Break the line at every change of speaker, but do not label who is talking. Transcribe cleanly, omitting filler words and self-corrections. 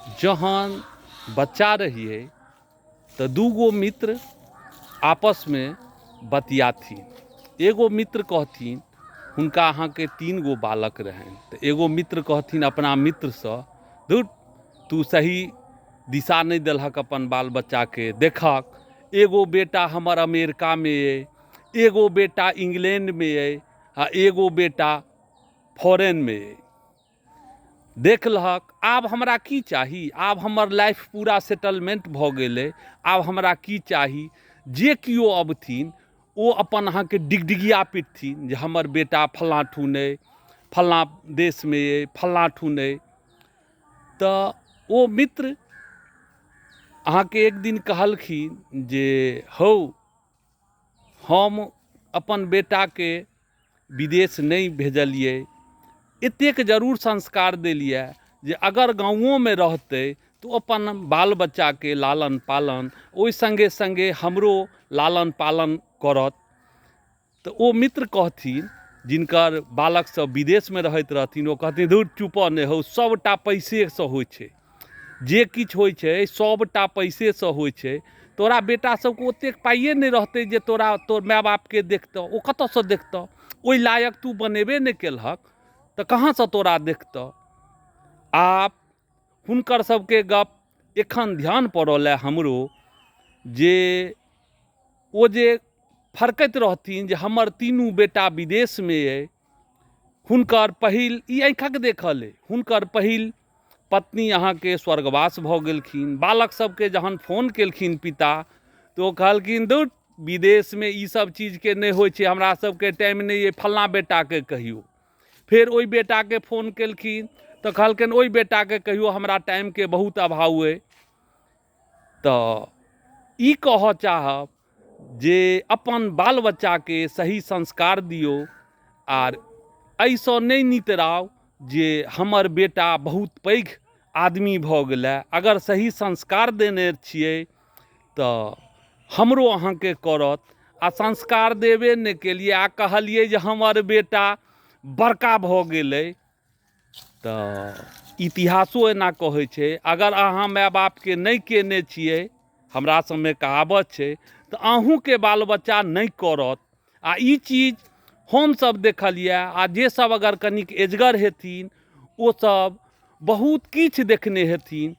जहन बच्चा रहियै तऽ दूगो मित्र आपसमे बतियाथिन। एगो मित्र कहथिन, हुनका अहाँके 3 गो बालक रहनि, तऽ एगो मित्र कहथिन अपना मित्रसँ, धुर, तू सही दिशा नहि देलहक अपन बाल बच्चाके। देखहक, एगो बेटा हमर अमेरिकामे अइ, एगो बेटा इंग्लैंडमे अइ आ एगो बेटा फॉरेनमे अइ। देख लहक, आब हमरा की चाही? आब हमर लाइफ पूरा सेटलमेन्ट भऽ गेलै, आब हमरा की चाही? जे केओ अबथिन, ओ अपन अहाँके डिगडिगिया पिटथिन जे हमर बेटा फल्लाँ ठुन अइ, फल्लाँ देशमे अइ, फल्लाँ ठुन अइ। तऽ ओ मित्र अहाँके एक दिन कहलखिन जे हौ, हम अपन बेटाके विदेश नहि भेजलियै, एतेक जरूर संस्कार देलियै जे अगर गाँवोमे रहतै तऽ ओ अपन बाल बच्चाके लालन पालन, ओहि सङ्गे सङ्गे हमरो लालन पालन करत। तऽ ओ मित्र कहथिन, जिनकर बालक सब विदेशमे रहैत रहथिन, ओ कहथिन, धुर, चुपऽ नहि हौ, सबटा पैसेसँ होइ छै। जे किछु होइ छै, सबटा पैसेसँ होइ छै। तोरा बेटा सबके ओतेक पाइए नहि रहतै जे तोरा तोर माय बापके देखतऽ। ओ कतऽसँ देखतऽ? ओहि लायक तू बनेबे नहि केलहक तऽ कहाँसँ तोरा देखतऽ? आब हुनकर सबके गप एखन ध्यान पड़ल अइ हमरो जे ओ जे फड़कैत रहथिन जे हमर तीनू बेटा विदेशमे अइ। हुनकर पहिल, ई आँखिक देखल अइ, हुनकर पहिल पत्नी अहाँके स्वर्गवास भऽ गेलखिन। बालक सबके जहन फोन केलखिन पिता, तऽ ओ कहलखिन, धुर, विदेशमे ई सब चीजके नहि होइ छै, हमरा सबके टाइम नहि अइ, फल्लाँ बेटाके कहियौ। फेर ओहि बेटाके फोन केलखिन तऽ कहलखिन, ओहि बेटाके कहियौ, हमरा टाइमके बहुत अभाव अइ। तऽ ई कहऽ चाहब जे अपन बाल बच्चाके सही संस्कार दियौ आर एहिसँ नहि नितराउ जे हमर बेटा बहुत पैघ आदमी भऽ गेलै। अगर सही संस्कार देने छियै तऽ हमरो अहाँके करत, आ संस्कार देबे नहि केलियै आ कहलियै जे हमर बेटा बड़का भऽ गेलै, तऽ इतिहासो एना कहै छै, अगर अहाँ माय बापके नहि कयने छियै, हमरा सबमे कहावत छै, तऽ अहूँके बाल बच्चा नहि करत। आ ई चीज हमसब देखलियै, आ जे सब अगर कनिक एजगर हेथिन, ओसब बहुत किछु देखने हेथिन।